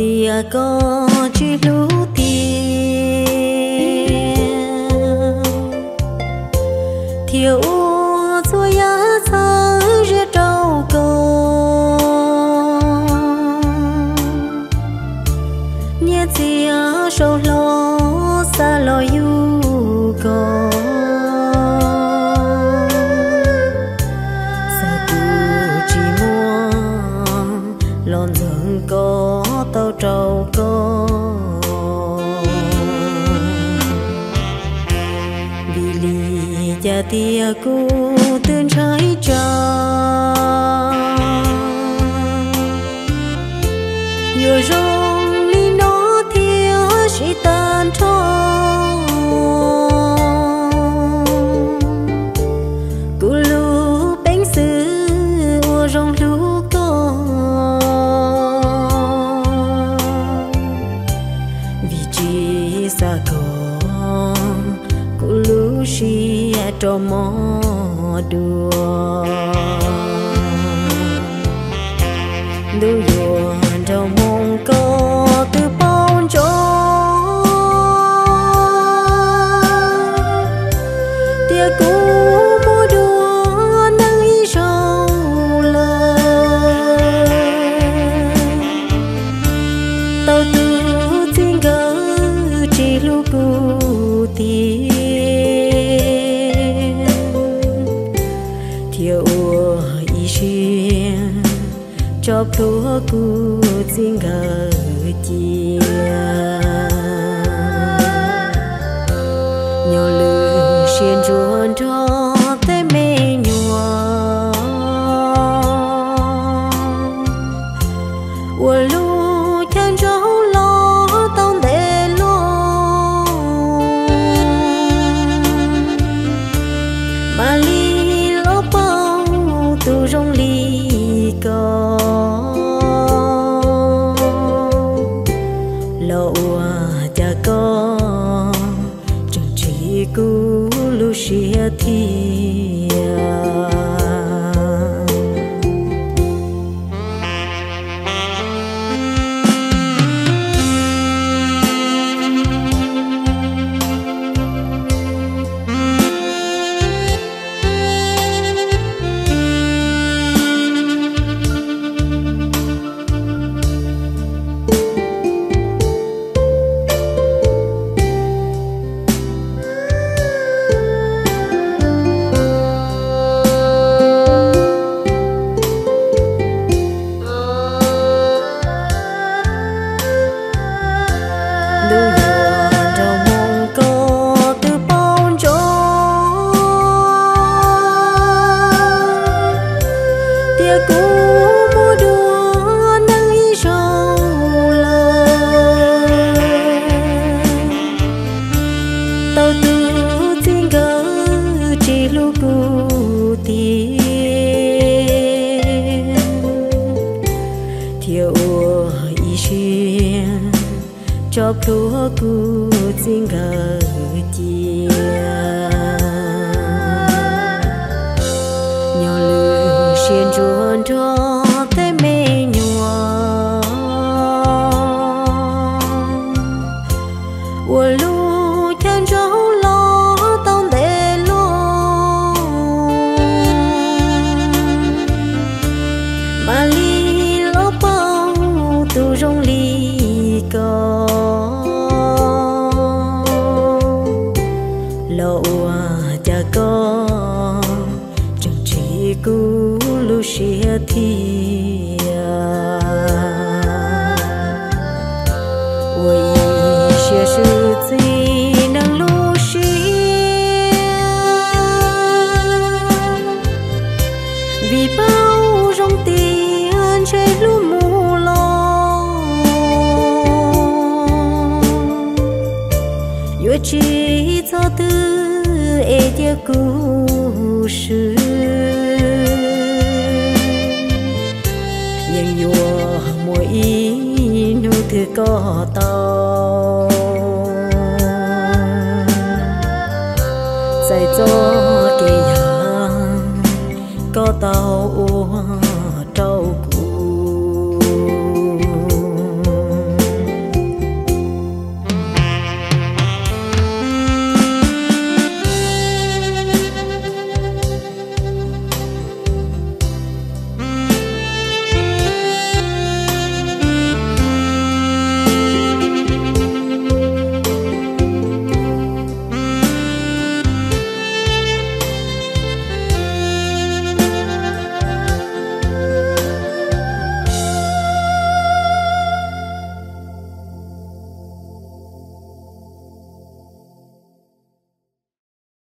Tias koj tsis hlub tiag, thiaj ua txhua yam txhawj ziag rau koj. Nyiaj txiag sau hlo xa los yug koj, xav kuv tsis muaj los ntxeev koj tau rau koj. Vim li cas tias kuv twb ntshai tsam yuav zoo li no thiab sib tag nrho. Kuv lub peev xwm ua zoo hlub koj, vim tsis xav koj kuv lub siab rov mob dua. Ntuj yuav nrog moo koj twb paub ntsoov tias kuv muaj dua neeg ib zaug lawm. Tau tus txiv nkawd tsis hlub kuv tiag, thiaj ua ib siab tso plhuav kuv txiv nkawd cia. Nyob lub siab ntsuag nrog tej me nyuam ua lub chaw ntsoov los tau ntev lawm, mam li los paub tus zoo li koj. Los ua cas koj tseem ntshis kuv lub siab thiab? Ntuj yuav nrog moo koj twb paub ntsoov tias kuv muaj dua neeg ib zaug lawm. Tau tus txiv nkawd tsis hlub kuv tiag, thiaj ua ib siab tso plhuav kuv txiv nkawd cia. Nyob lub siab ntsuag nrog tej me nyuam ua lub chaw ntsoov los tau ntev lawm, mam li los paub tus zoo li koj. Los ua cas koj tseem ntshis kuv lub siab thiab? Ua ib siab swb txij neeg lub siab, vim paub zoo tias ntshe hlub mus los yuav tsis txog twg es cia kuv swb. Yeej yuav muaj ib hnub twg koj tau txais txoj